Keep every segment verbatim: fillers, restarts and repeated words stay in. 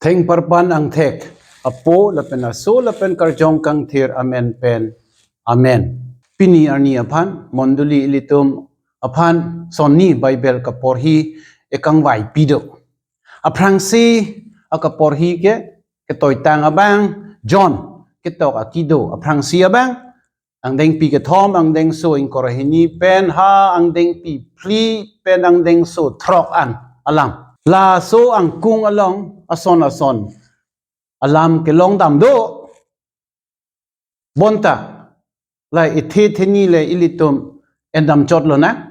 Thengparpan angthek, Apo lapen Aso lapen Karjong Kangthir amen pen. Amen. Pini arni aphan, mondoli ilitum aphan sonni Bible kaporhi ekangvai pido. Aphrangsi akaporhi ke, ketoitang abang John ketok akido aphrangsi abang, angdengpi kethom, angdengso ingkoi ra hini pen ha angdengpi phli pen angdengso throk an alam. Laso angkung along ason ason alam kelong damdo. Bonta la ithe theni le ilitum endam chot lonang.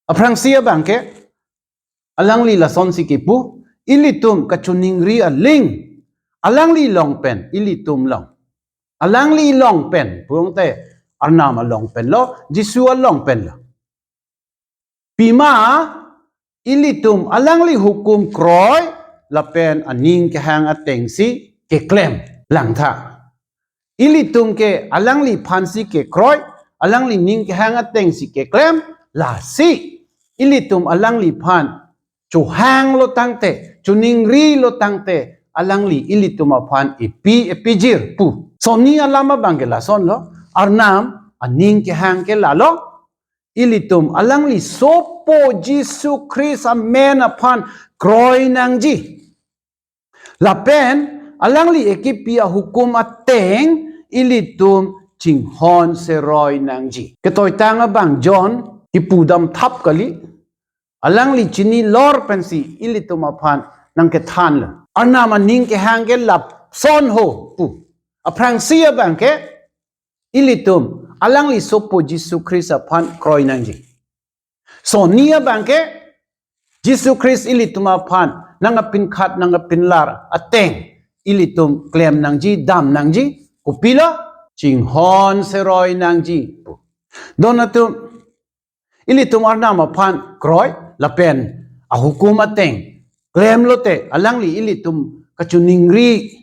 Aphrangsi abang ke, alangli lasonsi kipu, ilitum kachiningri aling, alangli along pen ilitum along. Alangli along pen, pulangte Arnam along pen lo, Jisu along pen lo. Pima ilitum alangli hukum kroi lapen aning kehang atengsi keklem langtha. Ilitum ke alangliphansi kekroi, alangli ning kehang atengsi keklem, lasi ilitum alangliphan chohanglo tangte, chiningri lo tangte, alangli ilitum aphan epi, epijir pu. Sonni alam abang ke lasonlo, Arnam aning kehang ke lalo, ilitum alangli sopo Jisu Christ amen aphan kroi nangji. Lapen alangli ekipi ahukum ateng ilitum chinghon seroi nangji. Ketoitang abang John kipu damthap kali, alangli chini lor pensi ilitum aphan nangkethanlo. Arnam aning kehang ke lason ho pu. Aphrangsi abang ke, ilitum alangli sopo Jisu Christ aphan kroi nangji. Sonni abang ke, Jisu Christ ilitum aphan nangkapinkhat nangkapinlar ateng ilitum klem nangji, dam nangji, kopilo, chinghon seroi nangji pu. Don atum, ilitum Arnam aphan kroi lapen ahukum ateng klem lote, alangli ilitum kachiningri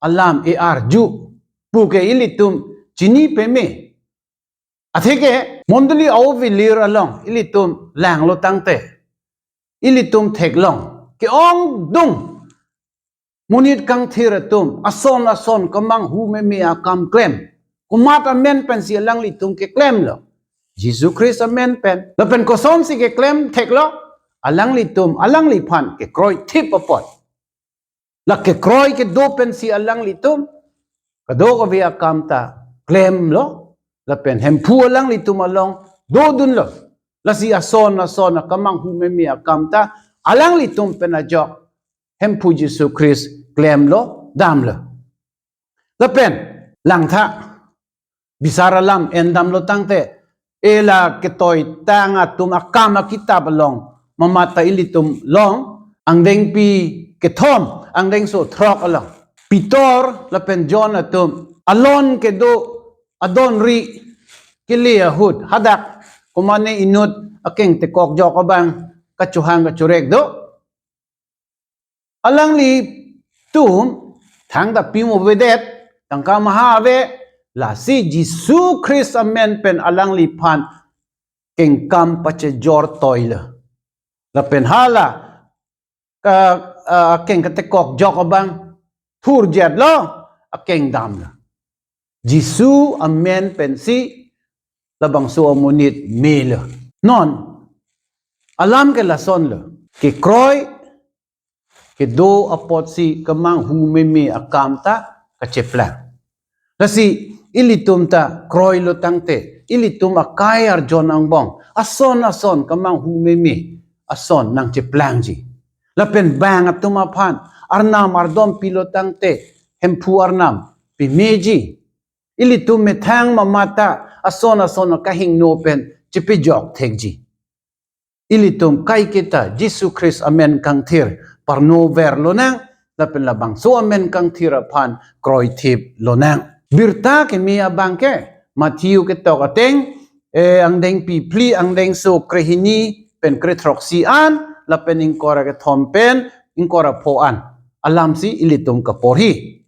alam e-arju pu ke ilitum chini peme. Atheke mondoli aovilir along ilitum langlo tangte, ilitum theklong ke-ongdung monit kangthir atum ason ason kemanghu meme akam klem. Komat amen pensi alanglitum keklemlo? Jisu Christ amen pen. Lapen kosonsi keklem theklo? Alanglitum alangliphan kekroithip apot. La kekroi kedo pensi alanglitum kadokave akam ta klemlo, lapen Hemphu alanglitum along dodunlo. Lasi ason ason akemanghu meme akam ta alanglitum pen ajok Hemphu Jisu Christ klemlo, damlo. Lapen langtha, bisar alam endamlo tangte, e la ketoitang atum akam akitap along mamat ta ilitum long, angdengpi kethom, angdengso throk along, Peter lapen John atum alon kedo adonri kele ahut hadak komane inut akeng tekok jok abang kachohang kachorek do. Alanglitum thangta pimo avedet, tangka maha ave, lasi Jisu Christ amen pen alangliphan kengkam pachejor toilo. Lapen hala ka, ah, akeng katekok jok abang thurjetlo, akeng damlo. Jisu amen pensi labangso amonit melo. Non alam ke lasonlo. Kekroi kedo apotsi kemanghu meme akam ta kacheplang. Lasi ilitum ta kroilo tangte, ilitum akai arjon angbong ason ason kemanghu meme ason nangcheplangji. Lapen bang atum aphan Arnam ardom pilo tangte, Hemphu Arnam pemeji. Ilitum methang mamat ta ason ason akahingno pen chepejok thekji. Ilitum kaiketa Jisu Christ amen kangthir parnover lonang, lapen labangso amen kangthir aphan kroithip lonang. Birta keme abang ke, Matthew ketok ateng, eh, angdengpi phli, angdengso krehini pen krethroksi an, lapen ingkoi ra kethom pen ingkoi ra pho an alamsi ilitum kaporhi.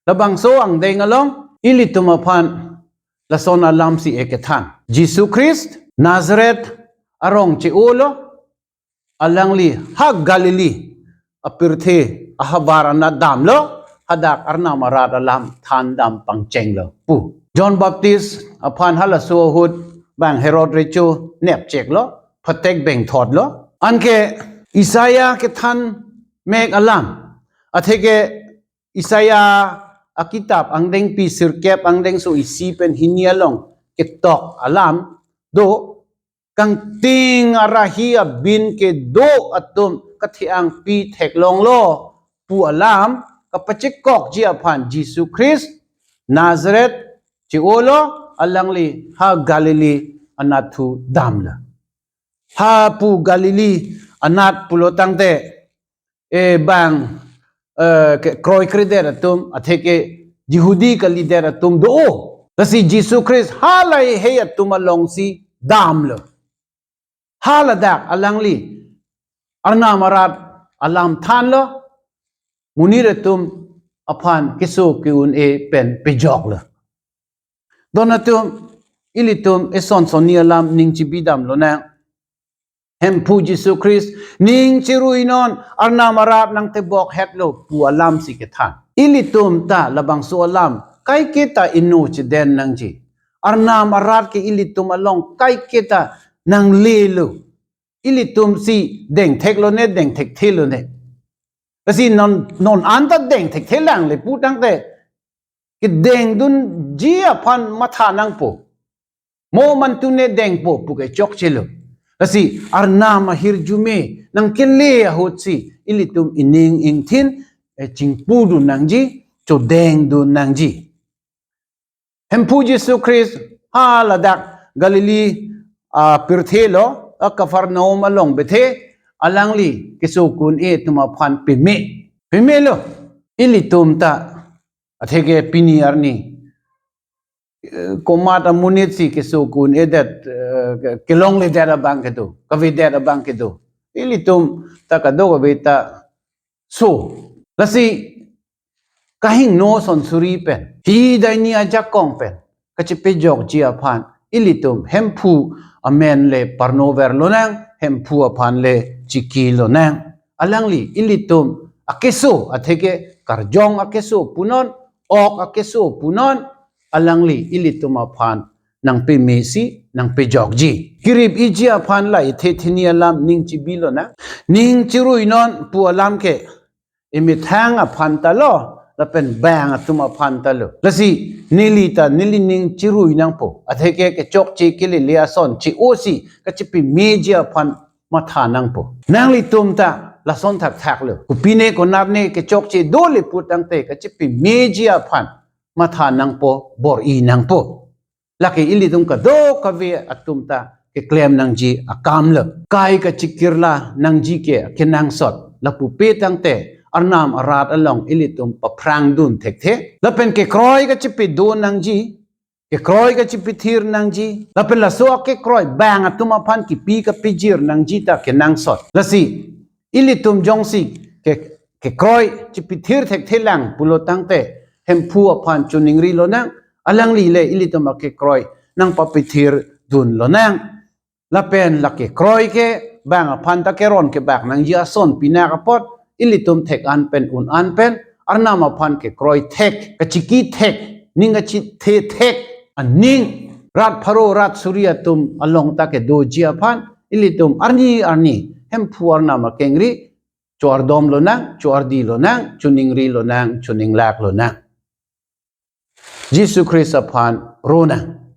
Labangso angdeng along ilitum aphan lason alamsi ekethan. Jisu Christ Nazareth arong che-olo, alangli ha Galilee apirthe ahavar anat damlo, hadak Arnam arat alam thandam pangchenglo pu. John Baptist aphan halaso ahut bang Herod recho nepcheklo, phatek bengthotlo. Anke Isaiah kethan mek alam, atheke Isaiah akitap angdengpi sirkep angdengso isi pen hini along ketok alam do, kangting arahi abin kedo atum kathe-ang pi theklonglo pu alam kapachekokji aphan Jisu Christ Nazareth che-olo, alangli ha Galilee anatthu damlo. Ha pu Galilee anat pulo tangte, e bang, eh, ke kroikredet atum, atheke Jihudi kalidet atum do. Lasi Jisu Christ halahei atum alongsi damlo. Haladak alangli Arnam arat alam thanlo, monit atum aphan keso ke-un-e pen pejoklo. Don atum, ilitum eson sonni alam ning chibidam lonang. Hemphu Jisu Christ ning chiruinon Arnam arat nangtebok hetlo pu alamsi kethan. Ilitum ta labangso alam kaiketa ino chiden nangji. Arnam arat ke ilitum along kaiketa nanglelo. Ilitumsi dengtheklone, dengthekthelo ne. Lasi non, non anta dengthekthelang le pu tangte, kedengdunji aphan matha nangpo. Mo mantu ne dengpo pu ke chokchelo. Lasi Arnam ahirjume nangkele ahutsi ilitum ining ingthin, eh, chingpudun nangji, chodengdun nangji. Hemphu Jisu Christ haladak Galilee, ah, pirthe lo, ah, Capernaum along bethe, alangli keso ke-un-e atum aphan peme. Pemelo. Ilitum ta, atheke pini arni, eh, komat amonitsi keso ke-un-edet, eh, ke-, kelongledet abang kedo, kavedet abang kedo. Ilitum ta kadokave ta so. Lasi kahingno son suri pen, hi daini ajakong pen kachepejokji aphan ilitum Hemphu amen le parnover lonang, Hemphu aphan le chiki lonang. Alangli ilitum akeso, atheke karjong akeso punon, ok akeso punon, alangli ilitum aphan nangpemesi nangpejokji. Kirip-iji aphan la ithe thini alam ning chibi lonang. Ning chiruinon pu alam ke emethang aphan ta lo, lapen bang atum aphan ta lo. Lasi neli ta neli ning chirui nangpo. Atheke kechokche kelele ason che-osi kachepemeji aphan matha nangpo. Nanglitum ta lason thakthak lo. Kopine konatne kechokche dole pu tangte kachepemeji aphan matha nangpo, bor-i nangpo. Lake ilitum kadokave atum ta keklem nangji akam lo. Kai kachikirla nangji ke kenangsot. Lapu pe tangte Arnam arat along ilitum paphrangdun thekthe. Lapen kekroi kachepedun nangji, kekroi kachepethir nangji, lapen laso akekroi bang atum aphan kipi kapejir nangji ta kenangsot. Lasi ilitum jongsi ke, kekroi chepethir thekthelang pulo tangte Hemphu aphan choningri lonang, alangli le ilitum akekroi nangpapethirdun lonang. Lapen la kekroi ke bang aphan ta keron kebak nangji ason pinak apot, ilitum thek-an pen un-an pen Arnam aphan kekroi thek, kachiki thek, ning kachethe thek aning, rat pharo rat suri atum along ta kedoji aphan ilitum arni arni Hemphu Arnam akengri cho-ardom lonang, cho-ardi lonang, choningri lonang, choninglak lonang. Jisu Christ aphan ronang.